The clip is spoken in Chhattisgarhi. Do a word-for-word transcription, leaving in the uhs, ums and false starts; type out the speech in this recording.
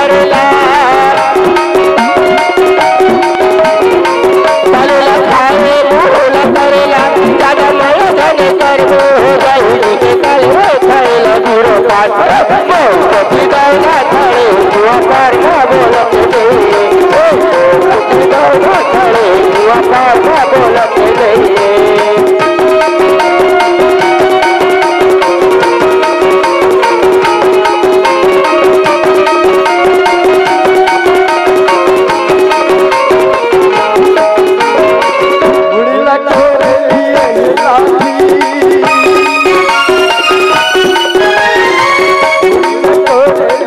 करेला, तले ला खाए मुँह ला करेला, ज्यादा मया धन करबो, जय जी के कले खाए ला गुरु पास। बहुत की दौड़ा खड़े, हुआ कर ना बोलत नहीं। बहुत की दौड़ा खड़े, हुआ कर ना बोलत नहीं। उड़ीला तोरे लिए लाठी। उड़ीला तोरे